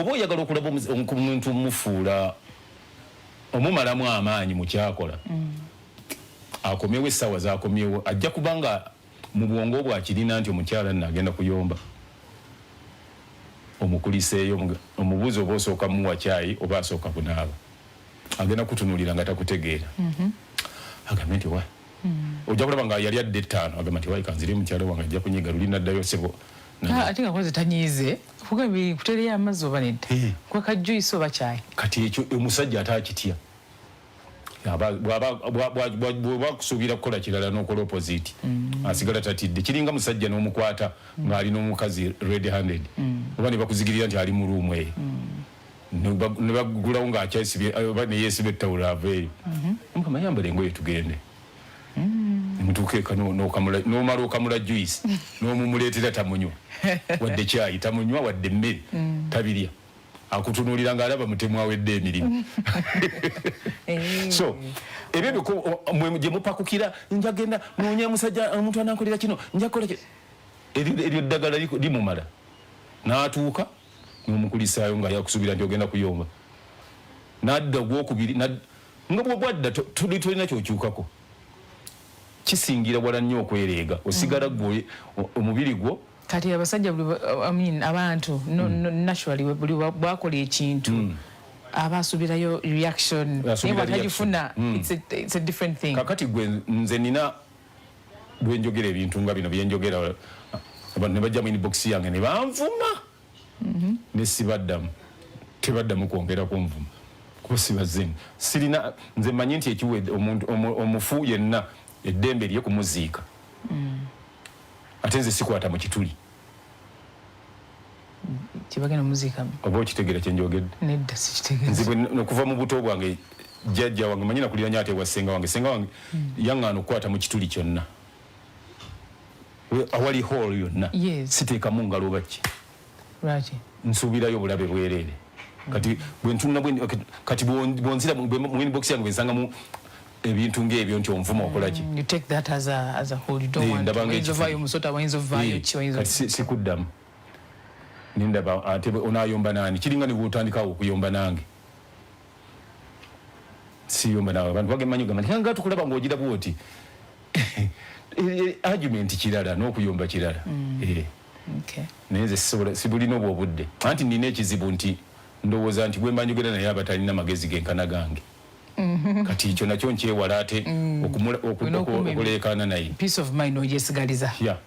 Oba oyagala okulaba omuntu mufuula omumalamu amaanyi mu kyakola, akomyewo essaawa zakomyewo, ajja kubanga mu bwongo bwe akirina nti omukyala nno agenda kuyomba. Omukuliseeyo, omubuuzi oba osooka muwa kyayi oba asooka kunaaba, agenda kutunuulira nga takutegeera. Agambe nti wa ojja kulaba nga yali adde 5, agamba nti wayi kanzire mukyalo wange, ajja kunyiga luli naddayo sebo. Ate nga koze tanyiize kugambi kutereyo amazzi oba nedda, kweka juice oba kyayi. Kati ekyo omusajja ate akitya. Bw'aba kusuubira kukola kirala n'okola opposite, asigala tatidde. Kiringa musajja n'omukwata ng'ali n'omukazi red handed, oba ne bakuzigirira nti ali mu room eyo, ne bagulawo ng'akyesibye oba ne yeesiba ettawulo aveeyo. Mukama, yambala engoye tugende. Mutuuka eka n'omala okamula juice n'omumuleetera, tamunywa wadde kyayi, tamunywa wadde emmere, tabirya. Akutunuulira ng'alaba mutemu awedde emirimu. So ebyo mwe gye mupakukira, njagenda noonya musajja omuntu anankolera kino, njakukola kino. Eryo eddagala limumala n'atuuka n'omukulisaayo nga yakusuubira nti ogenda kuyomba, n'adda ogwokubiri nga bwobwadda tuli tolina kyokyukako. Kisingira wala nnyo okwereega osigala gwe omubiri gwo. Kati abasajja I mean, abantu no, naturally buli bwakola ekintu aba asuubirayo reaction, naye bw'atagifuna it's a different thing. Kakati gwe nze nina bwenjogera ebintu nga bino byenjogera, abantu ne bajja mu inbox yange ne banvuma, ne sibaddamu, tebaddamu kwongera kunvuma kuba sibaze. Sirina, nze mmanyi nti ekiwa omuntu omufu yenna eddembe lye kumuziika, ate nze sikwata mu kituli. Kibagenda muziikamu. Oba okitegeera kyenjogedde? Nedda, sikitegeera. Nze okuva mu buto bwange, jjajja wange manyi nakulira nnyo ate ewa ssenga wange. Ssenga wange yaŋŋaana okukwata mu kituli kyonna awali hole yonna. Siteekamu ngalo oba ki. Lwaki? Nsuubirayo obulabe bwereere. Kati bwentunula kati bwonzira mu inbox yange, bwensangamu ebintu ng'ebyo nti onvuma, okola ki? You take that as a whole. You don't want ndaba oyinza ovaayo omusota, wayinza ovaayo ki, wayinza Kati sikuddamu nindaba ate onaayomba naani. Kiringa ne bwotandikawo okuyomba nange, siyomba nawe. Abantu bagemanyi ogamba nti nga tukulaba ng'ogira bwoti. Argument kirala n'okuyomba kirala. Naye nze sisobola, sibulina obwo obudde, anti nina ekizibu nti ndowooza nti bwe mba njogera naye aba talina magezi genkana gange. Kati ekyo nakyo nkyewala ate Olina okuleekaana naye. Peace of mind ogyesigaliza. Yeah.